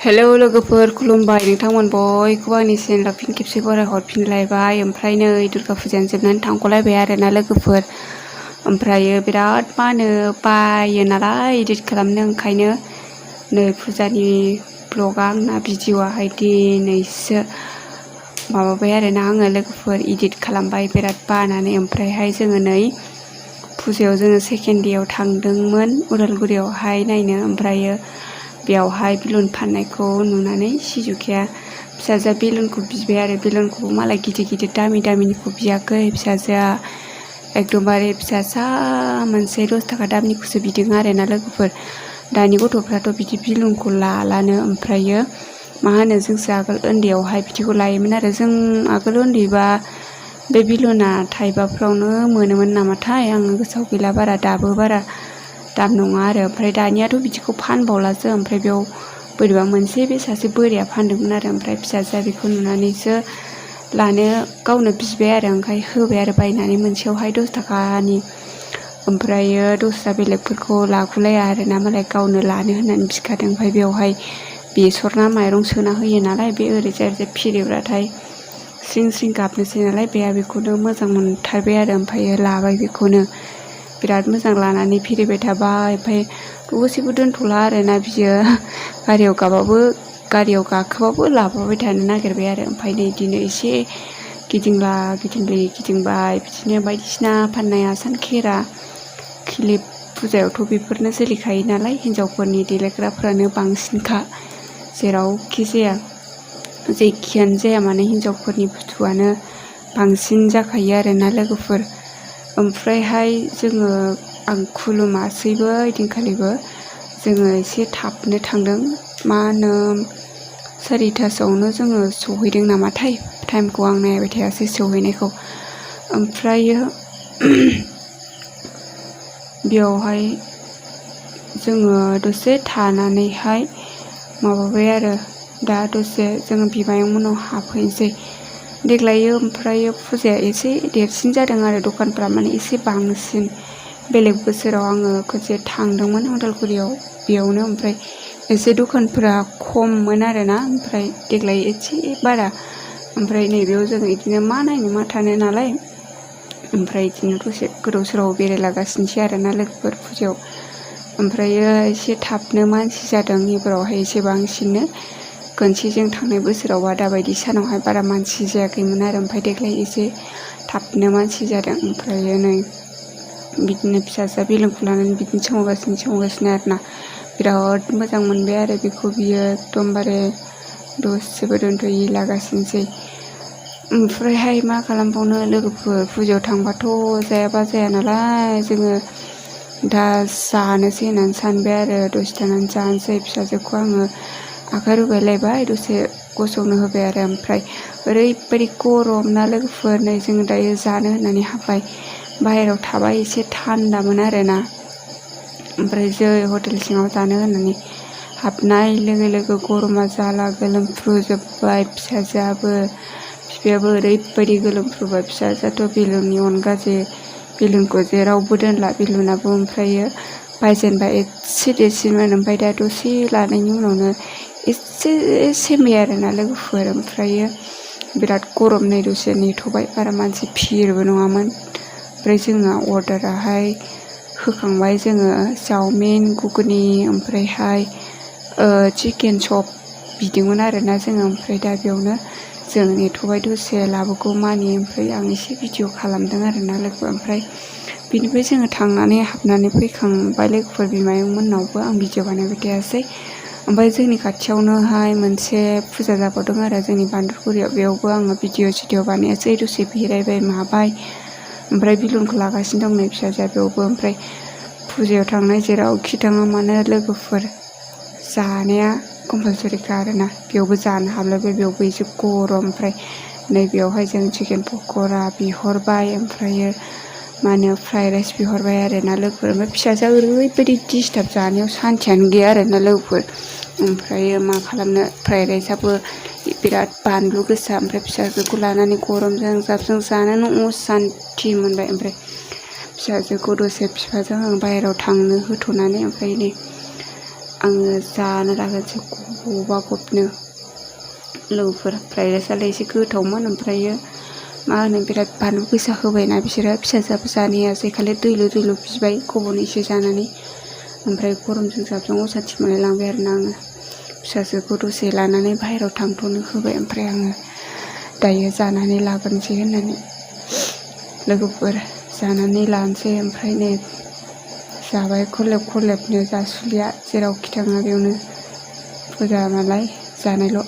Hello लोगोफोर खुलुमबाय नोंथांमोन बयखौबो आंनि चेनेलाव फिन खेबसे बरायहरफिनलायबाय। ओमफ्राय नै दुर्गा फुजायानो जोबनानै थांगलायबाय आरोना लोगोफोर। ओमफ्रायो बिराद मा होनो बायो नालाय इदिट खालामनो, ओंखायनो नै फुजानि ब्लगा आंना भिडिअ'आहाय दिनैसो माबाबाय आरोना आङो लोगोफोर इदिट खालामबाय बिराद बानानै। ओमफ्रायहाय जोङो नै फुजायाव जोङो सेकेन्ड डेआव थांदोंमोन उदालगुरियावहाय नायनो। ओमफ्रायो बेयावहाय बेलुन फाननायखौ नुनानै सिजुखाया फिसाजोआ बेलुनखौ बिबाय आरो बेलुनखौबो मालाय गिदिर गिदिर दामि दामिनिखौ बियाखै फिसाजोआ, एकदमबारे फिसासा मोनसे 10 थाखा दामनिखौसो बिदों आरोना लोगोफोर। दानि गथ'फ्राथ' बिदि बेलुनखौ लालानो। ओमफ्रायो मा होनो जोंसो आगोल उन्दैयावहाय बिदिखौ लायोमोन आरो। जों आगोल उन्दैबा बे बेलुना थाइबाफ्रावनो मोनोमोन नामाथाय, आङो गोसोआव गैला बारा, दाबो बारा दाम नङा आरो। ओमफ्राय दानियाथ' बिदिखौ फानबावलासो। ओमफ्राय बेयाव बोरैबा मोनसे बे सासे बोराया फानदोंमोन आरो। ओमफ्राय फिसाजोआ बेखौ नुनानैसो लानो गावनो बिबाय आरो, ओमफ्राय होबाय आरो बायनानै मोनसेयावहाय 10 थाखानि। ओमफ्रायो दस्रा बेलेगफोरखौ लाखुलाया आरोना, मालाय गावनो लानो होननानै बिखादों। ओमफ्राय बेवहाय बेसर ना माइरं सोना होयो नालाय, बे ओरैजाय ओरैजाय फिरिब्लाथाय स्रिं स्रिं गाबनोसै नालाय, बेहा बेखौनो मोजां मोनथारबाय आरो। ओमफ्रायो लाबाय बेखौनो बिराद मोजां लानानै फिरिबाय थाबाय। ओमफ्राय दसेबो दोनथ'ला आरोना बियो, गारियाव गाखोबाबो लाबोबाय थानो नागिरबाय आरो। ओमफ्राय नै बिदिनो एसे गिदिंला गिदिंलि गिदिंबाय, बिदिनो बायदिसिना फाननाय आसान खेरा क्लिप, फुजायावथ' बेफोरनो सोलिखायो नालाय, हिन्जावफोरनि देलायग्राफ्रानो बांसिनखा जेरावखि जाया, जेखियानो जाया मानो हिन्जावफोरनि बुस्थुआनो बांसिन जाखायो आरोना लोगोफोर। ओमफ्रायहाय जोङो आं खुलुमासैबो ओइदिनखालिबो, जोङो एसे थाबनो थांदों। मा होनो 4थासोआवनो जोङो सहैदों नामाथाय, टाइमखौ आं नायबाय थायासै सहैनायखौ। ओमफ्रायो बेयावहाय जोङो दसे थानानैहाय माबाबाय आरो, दा दसे जोङो बिमायं मोनाव हाबफैनोसै देग्लायो। ओमफ्रायो फुजाया एसे देरसिन जादों आरो, दखानफ्रा माने एसे बांसिन। बेलेग बोसोराव आङो खनसे थांदोंमोन उदालगुरियाव, बेयावनो ओमफ्राय एसे दखानफोरा खममोन आरोना, ओमफ्राय देग्लाय एसे बारा। ओमफ्राय नैबेयाव जों बिदिनो मा नायनो मा थानो नालाय, ओमफ्राय बिदिनो दसे गोदाव सोराव बेरायलागासिनोसै आरोना लोगोफोर फुजायाव। ओमफ्रायो एसे थाबनो मानसि जादों एबारावहाय एसे बांसिननो। खनसे जों थांनाय बोसोरावबा दाबायदि सानावहाय बारा मानसि जायाखैमोन आरो, ओमफ्राय देग्लाय एसे थाबनो मानसि जादों। ओमफ्रायो नै बिदिनो फिसाजोआ बेलुनखौ लानानै बिदिनो सोमावगासिनो आरोना। बिराद मोजां मोनबाय आरो बेखौ बियो, एकदमबारे दसेबो दोनथ'यि लागासिनोसै। ओमफ्रायहाय मा खालामबावनो लोगोफोर, फुजायाव थांबाथ' जायाबा जाया नालाय, जोङो दा जानोसै होननानै सानबाय आरो, दसे थानानै जानोसै। फिसाजोखौ आङो आखाइ रुबायलायबाय, दसे गसंनो होबाय आरो। ओमफ्राय ओरैबायदि गरम ना लोगोफोर, नै जोङो दायो जानो होननानै हाबबाय। बाहेरायाव थाबा एसे थान्दामोन आरोना, ओमफ्राय जै हटेल सिङाव जानो होननानै हाबनाय लोगो लोगो गरमा जाला गोलोमफ्रुजोब्बाय। फिसाजोआबो बिफायाबो ओरैबायदि गोलोमफ्रुबाय। फिसाजोआथ' बेलुननि अनगा बेलुनखौ जेरावबो दोनला बेलुनाबो। ओमफ्रायो बायजेनबा एसे देरसिनमोन, ओमफ्राय दा दसे लानायनि उनावनो एसे सेमबाय आरोना लोगोफोर। ओमफ्रायो बिराद गरम, नै दसे नेथ'बाय, बारा मानसि भिरबो नङामोन। ओमफ्राय जोंना अर्डाराहाय होखांबाय, जोङो चावमिन घुगुनि ओमफ्रायहाय चिकेन चप बिदोंमोन आरोना जोङो। ओमफ्राय दा बेयावनो जों नेथ'बाय दसे लाबोगौ मानि। ओमफ्राय आं एसे भिडिअ खालामदों आरोना लोगो। ओमफ्राय बिनिफ्राय जोङो थांनानै हाबनानै फैखांबाय लोगोफोर बिमायं मोननावबो, आं भिडिअ बानायबाय थायासै। ओमफ्राय जोंनि खाथियावनोहाय मोनसे फुजा जाबावदों आरो, जोंनि बान्दरगुरियाव। बेयावबो आङो भिडिअ सिडिअ बानायासै, दसे बेरायबाय माबाय। ओमफ्राय बेलुनखौ लागासिनो दं नै फिसाजोआ बेयावबो। ओमफ्राय फुजायाव थांनाय जेरावखि थाङा मानो लोगोफोर, जानाया कम्पालसरिखा आरोना। बेयावबो जानो हाबलायबाय, बेयावबो एसे गरम। ओमफ्राय नैबेयावहाय जों चिकेन पक'रा बिहरबाय, ओमफ्रायो मा होनो फ्राइड राइस बिहरबाय आरोना लोगोफोर। ओमफ्राय फिसाजोआ ओरैबायदि डिस्टार्ब, जानायाव सान्थियानो गैया आरोना लोगोफोर। ओमफ्रायो मा खालामनो, फ्राइड राइसआबो बिराद बानलु गोसा। ओमफ्राय फिसाजोखौ लानानै गरमजों जाबजों जानोनो असान्थि मोनबाय। ओमफ्राय फिसाजोखौ दसे बिफाजों आं बाहेरायाव थांनो होथ'नानै, ओमफ्राय नै आङो जानो लागोनसै गबनो लोगोफोर फ्राइड राइसआलाय एसे गोथावमोन ओमफ्रायो मा होनो बिराद बानलु गोसा होबायना बिसोरो फिसाजोआबो जानो हायासै खालि दैल' बिबाय खबनैसो जानानै ओमफ्राय गरमजों जाबजों असानथि मोनलायलांबाय आरोना आङो फिसाजोखौ दसे लानानै बाहेरायाव थांथ'नो होबाय ओमफ्राय आङो दायो जानानै लाग्रोनोसै होननानै लोगोफोर जानानै लानोसै ओमफ्राय नै जाबाय खरलेब खरलेबनो जासुलिया जेरावखि थाङा बेयावनो फुजा नालाय जानायल'